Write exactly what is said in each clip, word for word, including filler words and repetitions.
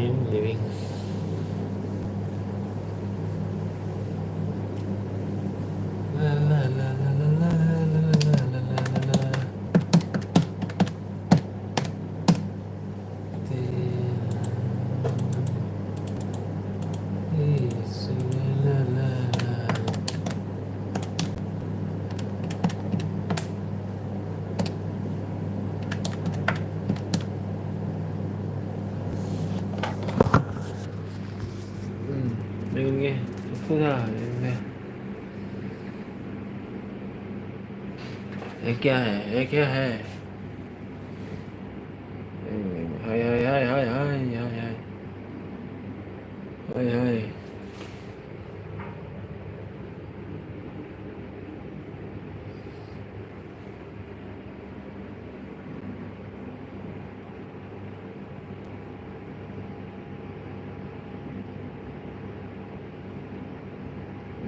Living. हम्म, लेकिन ये खुदा है, ये क्या है, ये क्या है? हाय, हाय, हाय। हाय, हाय।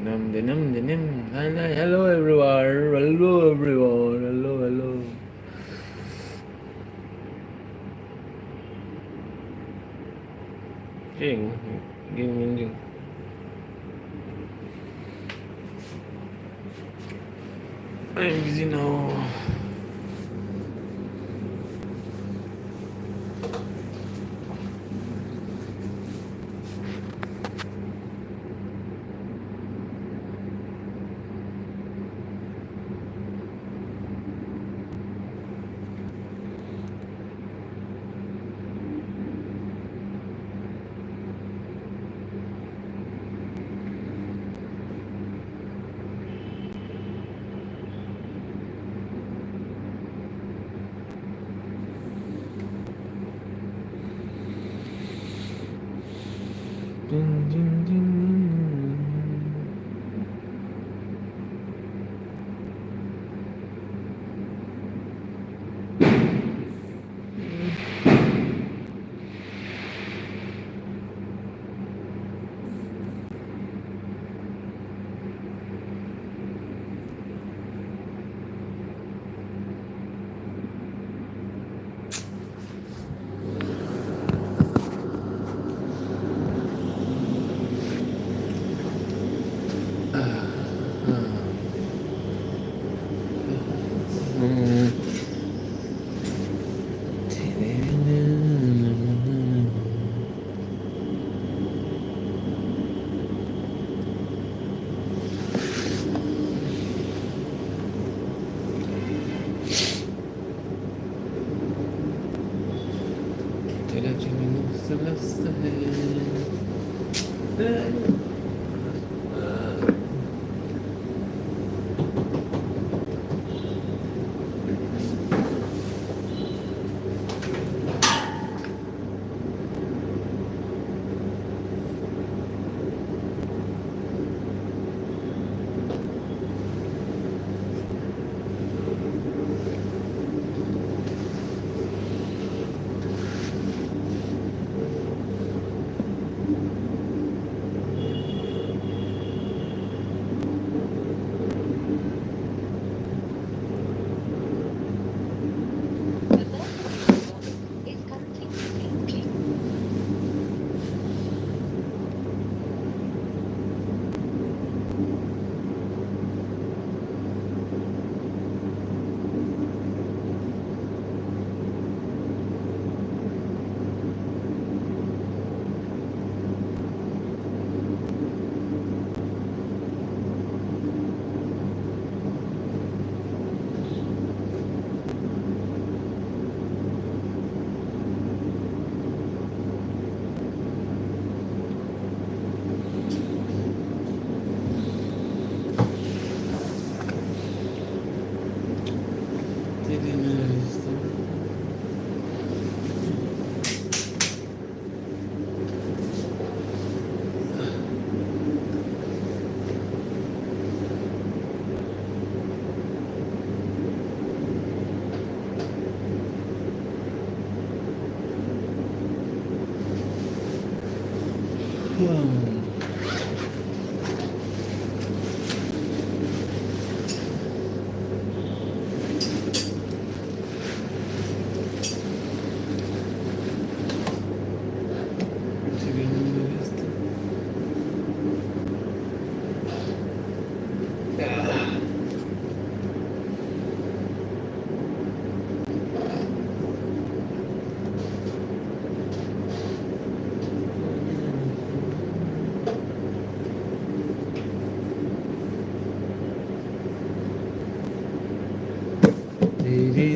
Dim, dim, dim, dim, dim. Hi, hi, hello everyone, hello everyone, hello, hello. Hey, give me. I'm busy now.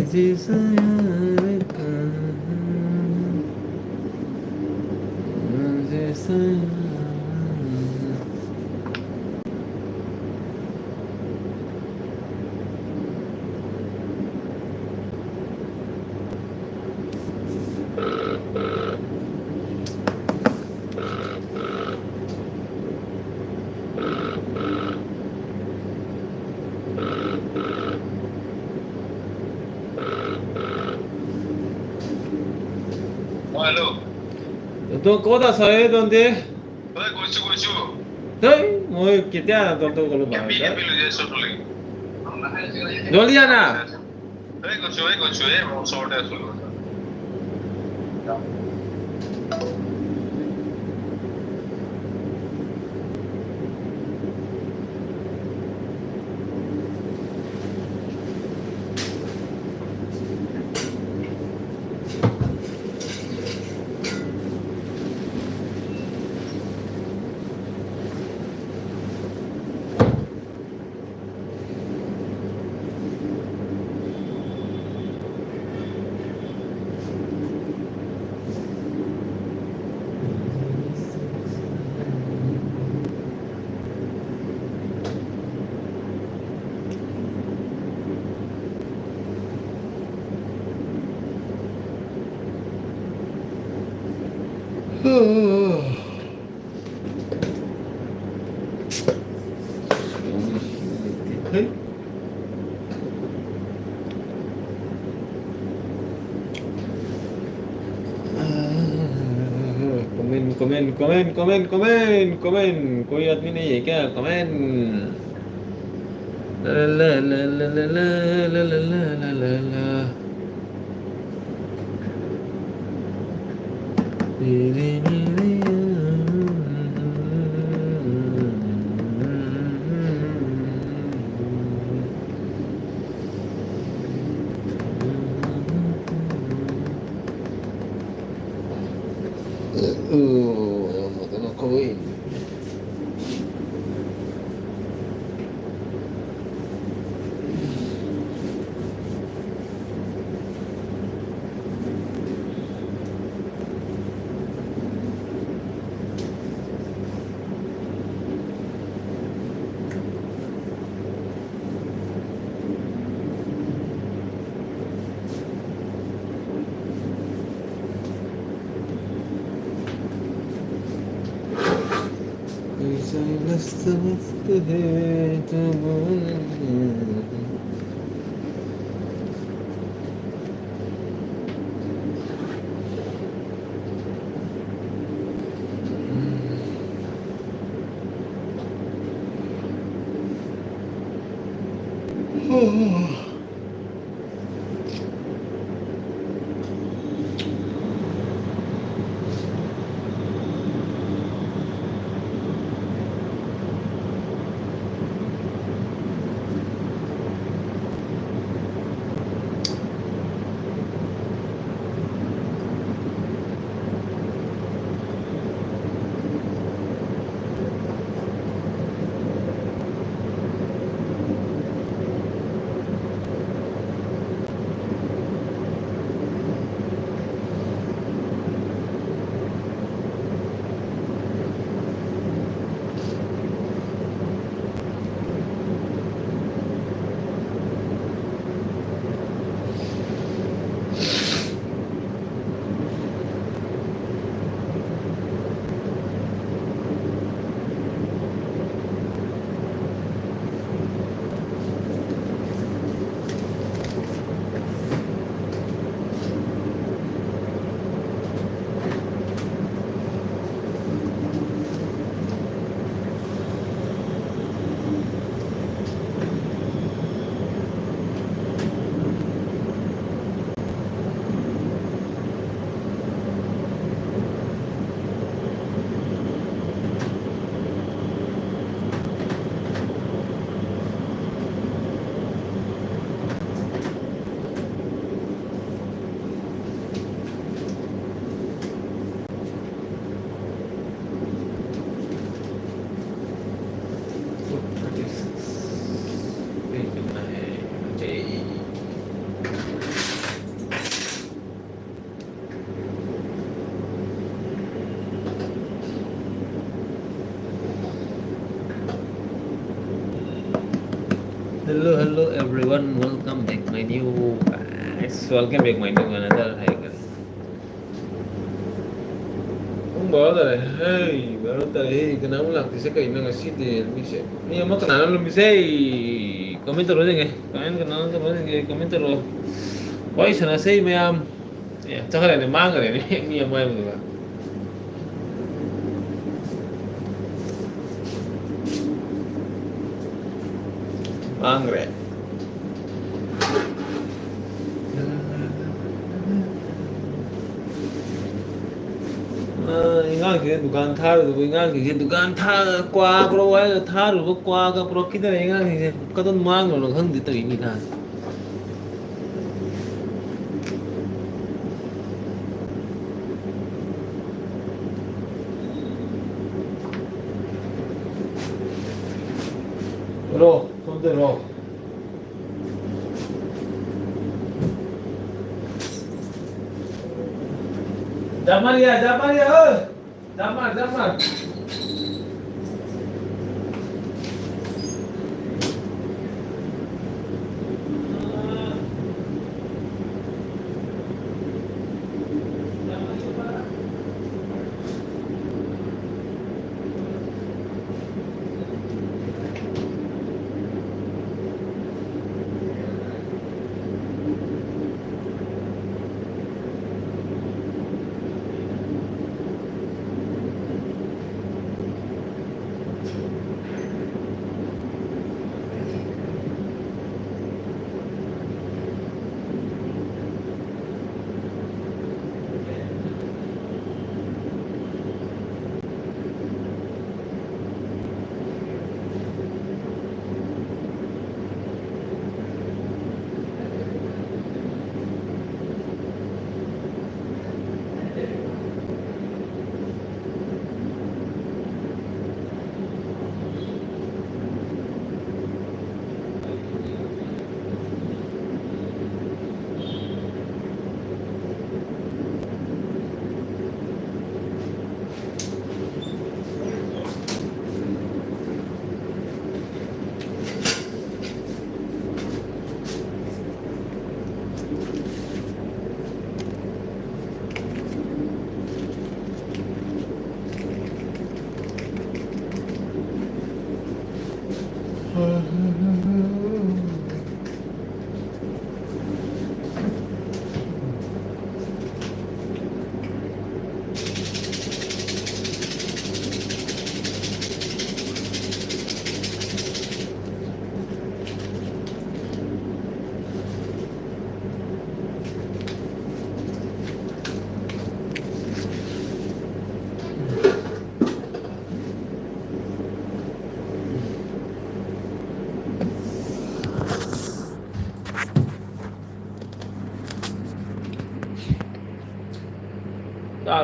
ꯁꯤ ꯁꯌꯥꯔ ꯀꯍꯥꯅꯤ, ꯁꯤ ꯁꯌꯥꯔ꯫ অ, হেল্ল'। তই ক'ত আছ এই তন্তে? ঐ, গৈছো, গৈছো। তই মই কেতিয়া তন্তে গ'লো কেপি, পাহৰি কেপি লৈ যাই আছো অথনি। জলদি আনা। এই গৈছো, এই গৈছো, এই মই ওচৰতে আছো। Comment, comment, comment, comment, comment, comment. कोई आदमी नहीं है क्या? कमेंट। ला, ला, ला। तेरे मेरे मस्त मस्त है जवानी। Hello, hello everyone. Welcome back my new guys. Welcome back my new another. Hi guys. ꯕꯥꯔꯣ ꯇꯥꯔꯦ꯫ ꯍꯩ, ꯕꯥꯔꯣ ꯇꯥꯔꯦ꯫ ꯍꯩ, ꯀꯅꯥꯃꯨꯛ ꯂꯥꯛꯇ꯭ꯔꯤꯁꯦ ꯀꯩꯅꯣ ꯉꯁꯤꯗꯤ? ꯃꯤꯁꯦ, ꯃꯤ ꯑꯃ ꯀꯅꯥꯅꯣ ꯂꯨꯝꯃꯤꯁꯦ? ꯀꯃꯦꯟ ꯇꯧꯔꯣ ꯌꯦꯡꯒꯦ꯫ ꯀꯃꯦꯟ ꯀꯅꯥꯅꯣ ꯇꯧꯔꯣ ꯌꯦꯡꯒꯦ? ꯀꯃꯦꯟ ꯇꯧꯔꯣ꯫ ꯋꯥꯔꯤ ꯁꯥꯟꯅꯁꯦ ꯃꯌꯥꯝ꯫ ꯑꯦ, ꯆꯠꯈ꯭ꯔꯦꯅꯦ, ꯃꯥꯡꯈ꯭ꯔꯦꯅꯦ꯫ ꯃꯤ ꯑꯃ ꯍꯥꯏꯕꯗꯨꯒ꯫ ꯃꯥꯡꯈ꯭ꯔꯦ꯫ ꯑ, ꯑꯉꯥꯡꯁꯤꯡꯁꯦ ꯗꯨꯀꯥꯟ ꯊꯥꯔꯨꯗꯕ, ꯑꯉꯥꯡꯁꯤꯡꯁꯦ ꯗꯨꯀꯥꯟ ꯊꯥ-, ꯀ꯭ꯋꯥ ꯄꯨꯔꯛꯑꯣ ꯍꯥꯏꯔꯒ ꯊꯥꯔꯨꯕ ꯀ꯭ꯋꯥꯒ ꯄꯨꯔꯛꯈꯤꯗꯔꯦ꯫ ꯑꯉꯥꯡꯁꯤꯡꯁꯦ ꯀꯗꯣꯝ ꯃꯥꯡꯈ꯭ꯔꯕꯅꯣ ꯈꯪꯗꯦ ꯇꯧꯔꯤꯅꯤ ꯅꯍꯥꯟ꯫ ꯔꯣ, ꯁꯣꯝꯗ ꯔꯣ꯫ ꯖꯥꯃꯥꯔꯤꯌꯥ, ꯖꯥꯃꯥꯔꯤꯌꯥ, ꯑꯣꯏ! ꯖꯥꯃꯥꯔ, ꯖꯥꯃꯥꯔ꯫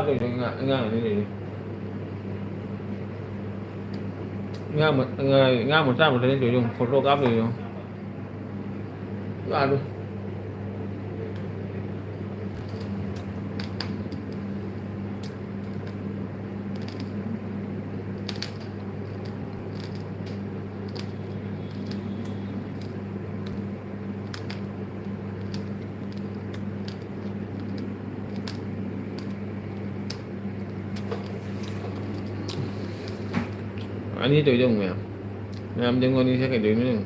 ꯇꯧꯔꯤꯗꯣ ꯑꯉꯥꯡ, ꯑꯉꯥꯡ ꯑꯅꯤ ꯂꯩꯔꯦ꯫ ꯑꯉꯥꯡ ꯃ-, ꯑꯉꯥꯡ, ꯑꯉꯥꯡ ꯃꯆꯥ ꯃꯆꯥꯅꯤ ꯇꯧꯔꯤꯗꯣ, ꯐꯣꯇꯣ ꯀꯥꯞꯇꯣꯏꯗꯣ꯫ ꯌꯥꯗꯦ꯫ ꯑꯅꯤ ꯇꯧꯔꯤꯗꯣ ꯌꯦꯡꯉꯨ ꯃꯌꯥꯝ꯫ ꯃꯌꯥꯝ ꯌꯦꯡꯉꯨ, ꯑꯅꯤꯁꯦ ꯀꯩꯗꯧꯔꯤꯅꯣ ꯌꯦꯡꯉꯨ꯫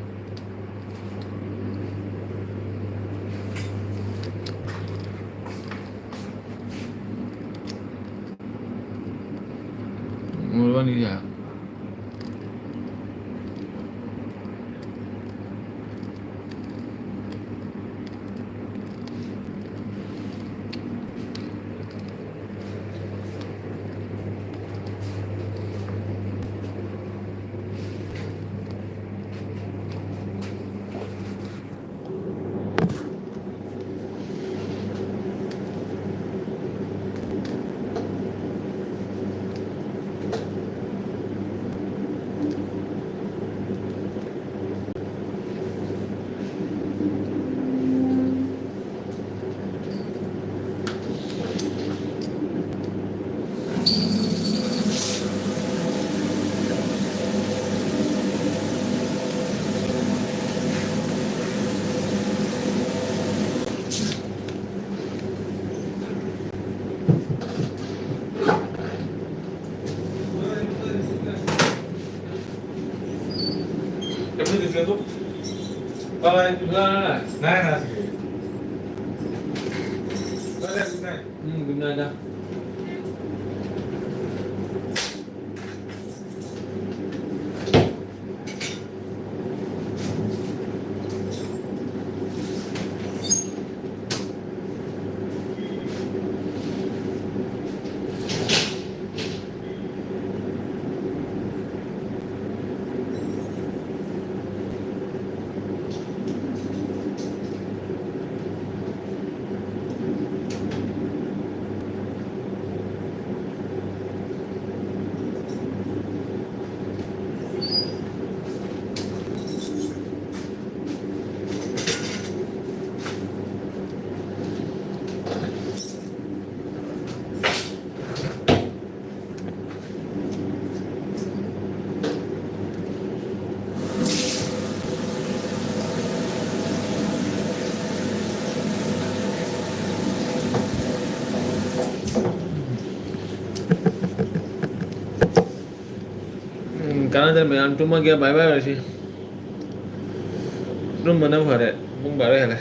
ꯃꯣꯏꯕꯥꯅꯤꯁꯦ꯫ Bye. Good night. Night, night. Good night. Mm, good night. ꯀꯥꯟꯅꯗ꯭ꯔꯦ ꯃꯌꯥꯝ, ꯇꯨꯝꯃꯒꯦ, ꯕꯥꯏ ꯕꯥꯏ ꯑꯣꯏꯔꯁꯤ꯫ ꯇꯨꯝꯕꯅ ꯐꯔꯦ, ꯄꯨꯡ ꯕꯥꯔꯣ ꯍꯦꯜꯂꯦ꯫